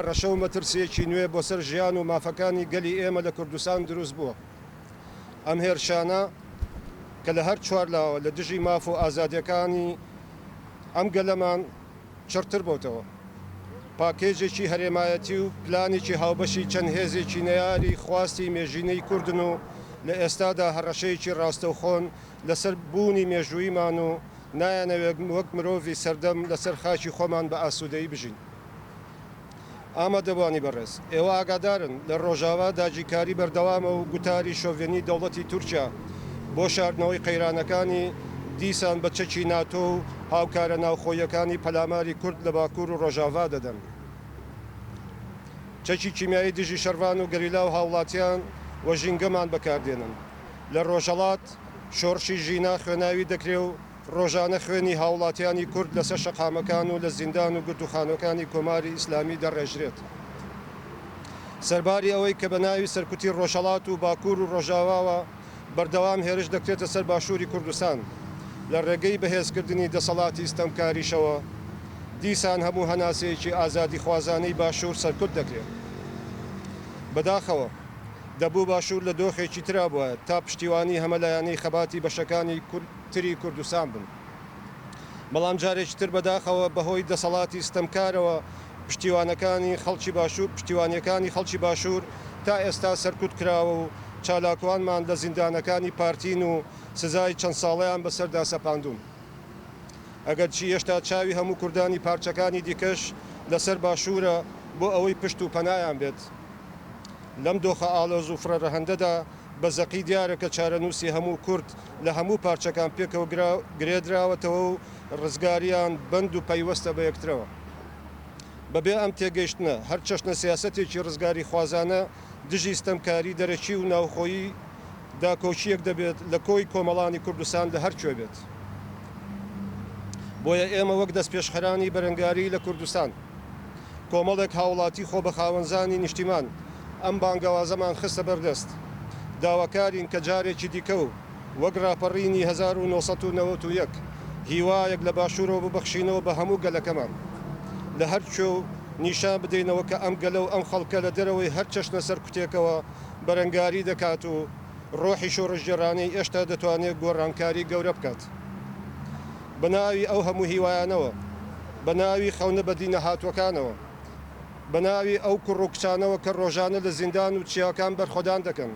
هەڕەشە و مەترسییەکی نوێ بۆ سەر ژیان و مافەکانی گەلی ئێمە لە کوردستان دروست بووە. ئەم هێرشانە کە لە هەر چوارلاوە لە دژی ماف و ئازادییەکانی ئەم گەلەمان چڕتر بۆتەوە، پاکێجێکی هەرێمایەتی و پلانێکی هاوبەشی چەند هێزێکی نەیاری خواستی مێژینەی کوردن و لە ئێستادا هەڕەشەیەکی ڕاستەوخۆن لەسەر بوونی مێژووییمان و نایانەوێت وەک مرۆڤی سەردەم لەسەر خاکی خۆمان بە ئاسوودەیی بژین. ئامادەبوانی بەڕێز، ئێوە ئاگادارن لە ڕۆژاوا داگیرکاری بەردەوامە و گوتاری شۆڤێنی دەوڵەتی تورکیا بۆ شاردنەوەی قەیرانەکانی، دیسان بە چەکی ناتۆ و هاوکارە ناوخۆییەکانی پەلاماری کورد لە باکوور و ڕۆژاڤا دەدەن. چەکی کیمیایی دژی شەڕڤان و گەریلا و هاوڵاتیان و ژینگەمان بەکاردێنن. لە ڕۆژهەڵات شۆڕشی ژینا خوێناوی دەکرێ و ڕۆژانە خوێنی هاوڵاتیانی کورد لەسەر شەقامەکان و لە زیندان و گرتووخانەکانی کۆماری ئیسلامی دەڕێژرێت. سەرباری ئەوەی کە بە ناوی سەرکوتی ڕۆژهەڵات و باکوور و ڕۆژاواوە بەردەوام هێرش دەکرێتە سەر باشووری کوردستان، لە ڕێگەی بەهێزکردنی دەسەڵاتی ستەمکاریشەوە دیسان هەموو هەناسەیەکی ئازادیخوازانەی باشوور سەرکوت دەکرێت. بەداخەوە دەبوو باشوور لە دۆخێکی ترا بوایە تا پشتیوانی هەمەلایەنەی خەباتی بەشەکانی تری کوردستان بن. بەڵام جارێکی تر بەداخەوە بەهۆی دەسەڵاتی ستەمکارەوە پشتیوانەکانی خەڵکی باشوور پشتیوانیەکانی خەڵکی باشوور تا ئێستا سەرکوت کراوە و چالاکوانمان لە زیندانەکانی پارتین و سزای چەند ساڵەیان بەسەردا سەپاندوون. ئەگەرچی هێشتا چاوی هەموو کوردانی پارچەکانی دیکەش لەسەر باشوورە بۆ ئەوەی پشت و پەنایان بێت. لەم دۆخە ئاڵۆز و فرەڕەهەندەدا بە زەقی دیارە کە چارەنووسی هەموو کورد لە هەموو پارچەکان پێکەوە گرێدراوەتەوە و ڕزگاریان بەند و پەیوەستە بە یەکترەوە. بەبێ ئەم تێگەیشتنە هەر چەشنە سیاسەتێکی ڕزگاریخوازانە دژی ستەمکاری دەرەکی و ناوخۆیی داکۆکییەک دەبێت لە کۆی کۆمەڵانی کوردستان لە هەر کوێ بێت. بۆیە ئێمە وەک دەستپێشخەرانی بەرەنگاری لە کوردستان، کۆمەڵێک هاوڵاتی خۆبەخاوەنزانی نیشتیمان ئەم بانگەوازەمان خستە بەردەست. داواکارین کە جارێکی دیکە و وەک ڕاپەڕینی 1991 هیوایەک لە باشوورەوە ببەخشینەوە بە هەموو گەلەکەمان لە هەر کوێ و نیشان بدەینەوە کە ئەم گەلە و ئەم خەڵکە لە دەرەوەی هەر چەشنە سەرکوتێکەوە بەرەنگاری دەکات و ڕۆحی شۆڕشگێڕانەی ئێشتا دەتوانێت گۆڕانکاری گەورە بکات. بە ناوی ئەو هەموو هیوایانەوە، بە ناوی خەونە بەدینەهاتووەکانەوە، بە ناوی ئەو کوڕ و کچانەوە کە ڕۆژانە لە زیندان و چیاکان بەرخۆدان دەکەن،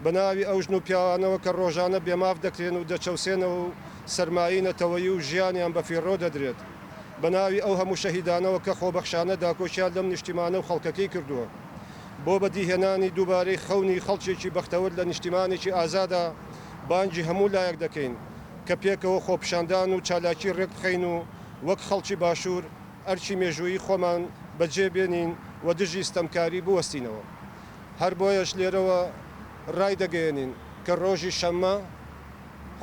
بە ناوی ئەو ژن و پیاوانەوە کە ڕۆژانە بێماف دەکرێن و دەچەوسێنەوە و سەرمایەی نەتەوەیی و ژیانیان بەفیڕۆ دەدرێت، بە ناوی ئەو هەموو شەهیدانەوە کە خۆبەخشانە داکۆکیان لەم نیشتیمانە و خەڵکەکەی کردووە بۆ بەدیهێنانی دووبارەی خەونی خەڵکێکی بەختەوەر لە نیشتیمانێکی ئازادا، بانگی هەموو لایەک دەکەین کە پێکەوە خۆپیشاندان و چالاکی ڕێکبخەین و وەک خەڵکی باشوور ئەرکی مێژوویی خۆمان بەجێ بێنین و دژی ستەمکاری بوەستینەوە. هەر بۆیەش لێرەوە ڕایدەگەیەنین کە ڕۆژی شەممە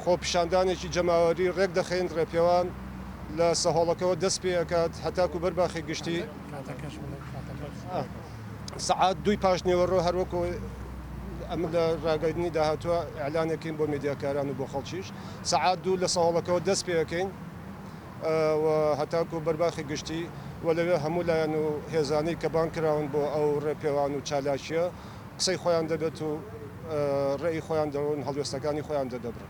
خۆپیشاندانێکی جەماوەری ڕێکدەخەین، ڕێپێوان لە سەهۆڵەکەوە دەست پێئەکات هەتاکو بەر باخی گشتی سەعات دووی پاشنیوەڕۆ، هەروەکو ئەمە لە ڕاگەیندنی داهاتووە ئیعلانێکین بۆ میدیاکاران و بۆ خەڵکیش، سەعات دوو لە سەهۆڵەکەوە دەست پێئەکەین و هەتاکو بەر باخی گشتی و لەوێ هەموو لایەن و هێزانەی کە بانگ کراون بۆ ئەو ڕێپێوان و چالاکییە قسەی خۆیان دەبێت و ڕێی خۆیان دەڕۆن هەڵوێستەکانی خۆیان دەردەبڕن.